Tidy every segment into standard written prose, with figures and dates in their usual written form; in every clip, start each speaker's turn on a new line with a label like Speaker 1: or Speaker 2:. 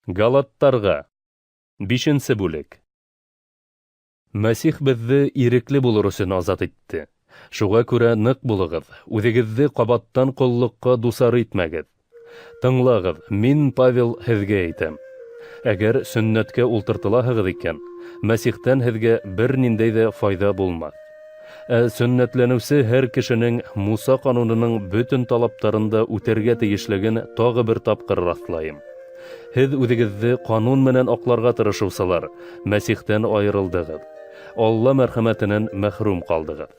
Speaker 1: Галаттарға. Бишенсе бүлек. Мәсих беҙҙе ирекле булыр өсөн азат итте. Шуға күрә ныҡ булығыҙ, үҙегеҙҙе ҡабаттан ҡоллоҡҡа дусар итмәгеҙ. Тыңлағыҙ, мин, Павел, һеҙгә әйтәм. Әгәр сөннәткә ултыртылаһығыҙ икән, Мәсихтән һеҙгә бер ниндәй ҙә файҙа булмаҫ. Ә сөннәтләнеүсе һәр кешенең Муса ҡанунының бөтөн талаптарын да үтәргә тейешлеген тағы бер тапҡыр раҫлайым. Һеҙ үҙегеҙҙе ҡанун менән аҡларға тырышыусылар, Мәсихтән айырылдығыҙ. Алла мәрхәмәтенән мәхрүм ҡалдығыҙ.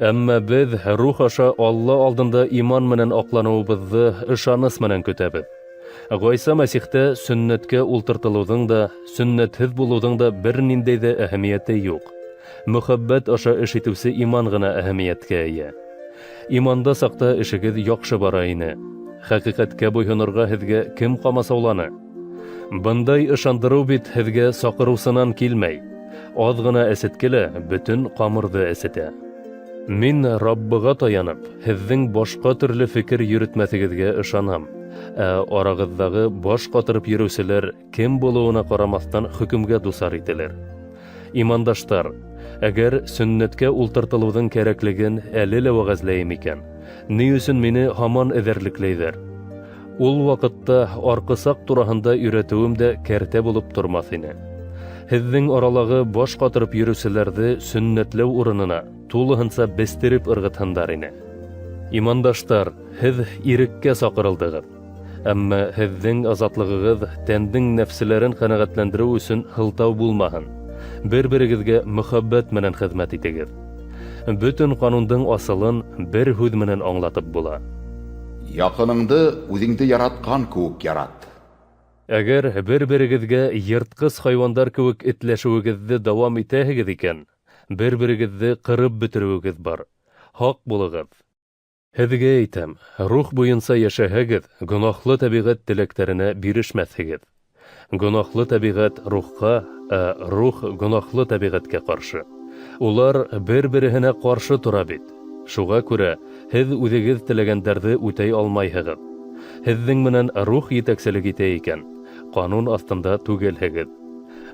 Speaker 1: Әммә беҙ рух аша Алла алдында иман менән аҡланыуыбыҙҙы ышаныс менән көтәбеҙ. Ғайса Мәсихтә сөннәткә ултыртылыуҙың да, сөннәтһеҙ булыуҙың да бер ниндәй ҙә әһәмиәте юҡ. Мөхәббәт аша эш итеүсе иман ғына әһәмиәткә эйә. Иманда саҡта эшегеҙ яҡшы бара ине. Хәҡиҡәткә буйһонорға һеҙгә кем ҡамасауланы? Бындай ышандырыу бит һеҙгә саҡырыусынан килмәй. Аҙ ғына әсетке лә бөтөн ҡамырҙы әсетә. Мин Раббыға таянып, һеҙҙең башҡа төрлө фекер йөрөтмәҫегеҙгә ышанам. Ә арағыҙҙағы баш ҡатырып йөрөүселәр кем булыуына ҡарамаҫтан хөкөмгә дусар ителер. Имандаштар, әгәр сөннәткә ултыртылыуҙың кәрәклеген әле лә вәғәзләйем икән, ни өсөн мине һаман эҙәрлекләйҙәр? Ул ваҡытта арҡысаҡ тураһында өйрәтеүем дә кәртә булып тормаҫ ине. Һеҙҙең аралағы баш ҡатырып йөрөүселәрҙе сөннәтләү урынына тулыһынса бестереп ырғытһындар ине. Имандаштар, һеҙ иреккә саҡырылдығыҙ. Әммә һеҙҙең азатлығығыҙ тәндең нәфселәрен ҡәнәғәтләндереү өсөн һылтау булмаһын. Бер-берегеҙгә мөхәббәт менән хеҙмәт итегеҙ. Бөтөн ҡанундың асылын бер һүҙ менән аңлатып була.
Speaker 2: Яҡыныңды үҙеңде яратҡан кеүек ярат.
Speaker 1: Әгәр бер-берегеҙгә йыртҡыс хайуандар кеүек этләшеүегеҙҙе дауам итәһегеҙ икән, бер-берегеҙҙе ҡырып бөтөрөүегеҙ бар. Һаҡ булығыҙ! Һеҙгә әйтәм, рух буйынса йәшәһәгеҙ, гонаһлы тәбиғәт теләктәренә бирешмәҫһегеҙ. Гонаһлы тәбиғәт рухҡа, ә рух гонаһлы тәбиғәткә ҡаршы. Улар бер-береһенә ҡаршы тора бит. Шуға күрә һеҙ үҙегеҙ теләгәндәрҙе үтәй алмайһығыҙ. Һеҙҙең менән рух етәкселек итә икән, ҡанун аҫтында түгелһегеҙ.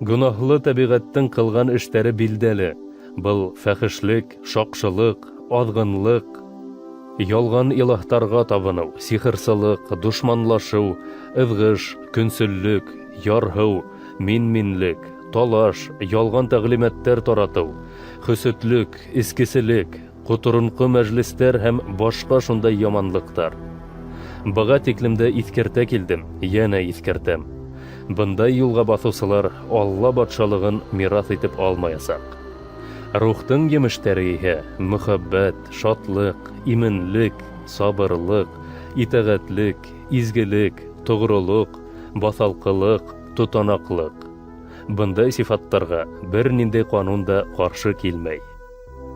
Speaker 1: Гонаһлы тәбиғәттең ҡылған эштәре билдәле. Был фәхешлек, шаҡшылыҡ, аҙғынлыҡ, ялған илаһтарға табыныу, сихырсылыҡ, дошманлашыу, ыҙғыш, көнсөллөк, ярһыу, мин-минлек, талаш, ялған тәғлимәттәр таратыу, хөсөтлөк, эскеселек, ҡоторонҡо мәжлестәр һәм башҡа шундай яманлыҡтар. Быға тиклем дә иҫкәртә килдем, йәнә иҫкәртәм. Бындай юлға баҫыусылар Алла батшалығын мираҫ итеп алмаясаҡ. Рухтың емештәре иһә мөхәббәт, шатлыҡ, именлек, сабырлыҡ, итәғәтлек, изгелек, тоғролоҡ, баҫалҡылыҡ, тотанаҡлыҡ. Бындай сифаттарға бер ниндәй ҡанун да ҡаршы килмәй.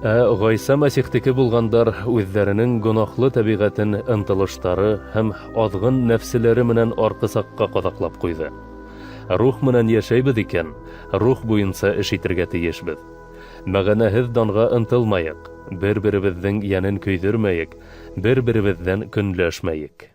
Speaker 1: Ә Ғайса Мәсихтеке булғандар үҙҙәренең гонаһлы тәбиғәтен ынтылыштары һәм аҙғын нәфселәре менән арҡысаҡҡа ҡаҙаҡлап ҡуйҙы. Рух менән йәшәйбеҙ икән, рух буйынса эш итергә тейешбеҙ. Мәғәнәһеҙ данға ынтылмайыҡ, бер-беребеҙҙең йәнен көйҙөрмәйек, бер-беребеҙҙән көнләшмәйек.